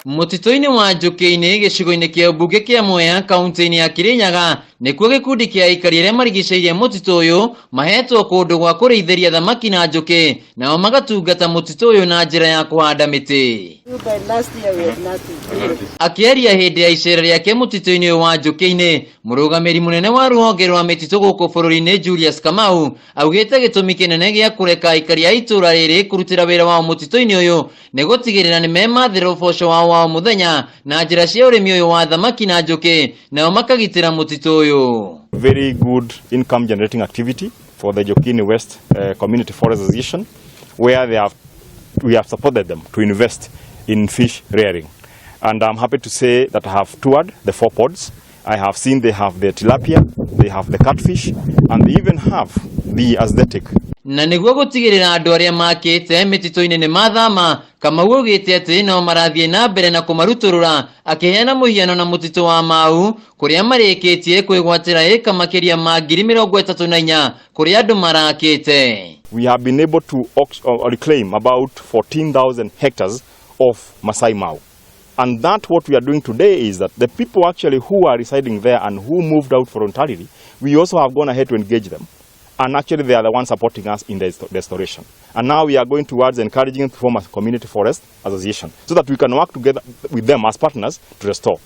Mũtitũ-inĩ wa Njũkĩ-inĩ gĩcigo-inĩ kĩa ũmbunge kĩa Mwea kaunti-inĩ ya Kirinyaga nĩkuo gĩkundi kĩa aikari arĩa marigicĩirie mũtitũ ũyũ mahetwo kũndũ gwa kũrĩithĩria thamaki na njũkĩ, nao magatungata mũtitũ ũyũ na njĩra ya kũhanda mĩtĩ. Akĩaria hĩndĩ ya icera rĩake mũtitũ-inĩ ũyũ wa Njũkĩ-inĩ, mũrũgamĩri mũnene wa rũhonge rwa mĩtitũ gũkũ bũrũri-inĩ Julius Kamau augĩte gĩtũmi kĩnene gĩa kũreka aikari a itũũra rĩrĩ kũrutĩra wĩra wao mũtitũ-inĩ ũyũ nĩ gũtigĩrĩra nĩ memathĩra ũboco wao wa o mũthenya na njĩra cia ũrĩmi ũyũ wa thamaki na njũkĩ, nao makagitĩra mũtitũ ũyũ. Very good income generating activity for the Njukini West Community Forest Association, where we have supported them to invest in fish rearing. And I'm happy to say that I have toured the four ponds. I have seen they have the tilapia, they have the catfish, and they even have the aesthetic. Na nĩguo gũtigĩrĩra andũ arĩa makĩte mĩtitũ-inĩ nĩ mathama, Kamau augĩte atĩ no marathiĩ na mbere na kũmarutũrũra, akĩheana mũhiano na mũtitũ wa Mau kũrĩa marĩkĩtie kwĩgwatĩra ĩka makĩria ma 34,000 kũrĩa andũ marakĩte. We have been able to reclaim about 14,000 hectares of Masai Mau. And that what we are doing today is that the people actually who are residing there and who moved out voluntarily, we also have gone ahead to engage them. And actually they are the ones supporting us in the restoration. And now we are going towards encouraging them to form a community forest association so that we can work together with them as partners to restore.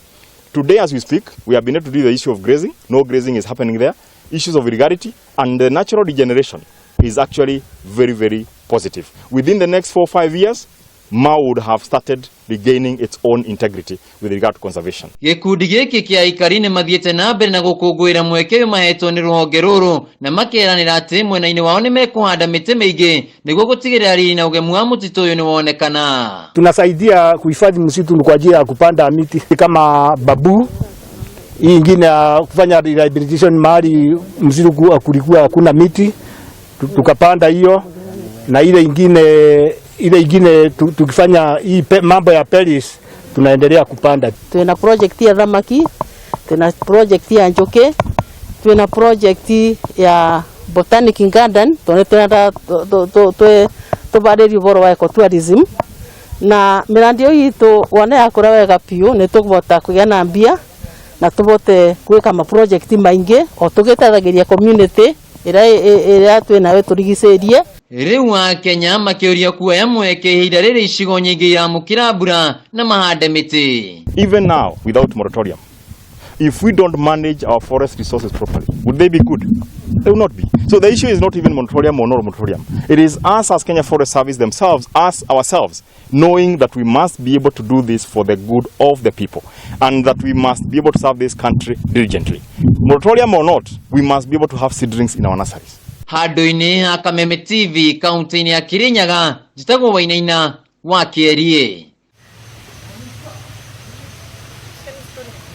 Today as we speak, we have been able to do the issue of grazing. No grazing is happening there. Issues of illegality and the natural regeneration is actually very, very positive. Within the next 4 or 5 years, Mau would have started regaining its own integrity with regard to conservation. Gĩkundi gĩkĩ kĩa aikari nĩ mathiĩte na mbere na gũkũngũĩra mweke ũyũ mahetwo nĩ rũhonge rũrũ, na makeranĩra atĩ mwena-inĩ wao nĩ mekũhanda mĩtĩ mĩingĩ nĩguo gũtigĩrĩra riri na ũgemu wa mũtitũ ũyũ nĩ wonekana. Tunasaidia kuhifadhi msitu kwa ajili ya kupanda miti kama bamboo, hii ingine ya kufanya rehabilitation mahali msitu kulikuwa hakuna miti, tukapanda hiyo, na ile ingine tukifanya hii mambo ya PELIS tunaendelea kupanda. Twina project ya thamaki, twina project ya njuki, twina project ya botanic garden, tondu twenda tubaririe uboro wa ecotourism, na mirandi iyo itu wona yakura wega piu ni tugubota kugia na mbia na tubote gwika ma project maingi o tugiteithagiria community ira twinayo turigicirie. Rĩu Akenya makĩũria kuoya mweke ihinda rĩrĩ icigo nyingĩ iramũkĩra mbura na mahande mĩtĩ. Even now, without moratorium, if we don't manage our forest resources properly, would they be good? They will not be. So the issue is not even moratorium or not moratorium. It is us as Kenya Forest Service themselves, us ourselves, knowing that we must be able to do this for the good of the people and that we must be able to serve this country diligently. Moratorium or not, we must be able to have seedlings in our nurseries. Handũ-inĩ ha Kameme TV kaunti-inĩ ya Kirinyaga, njĩtagwo Wainaina wa Kĩerie.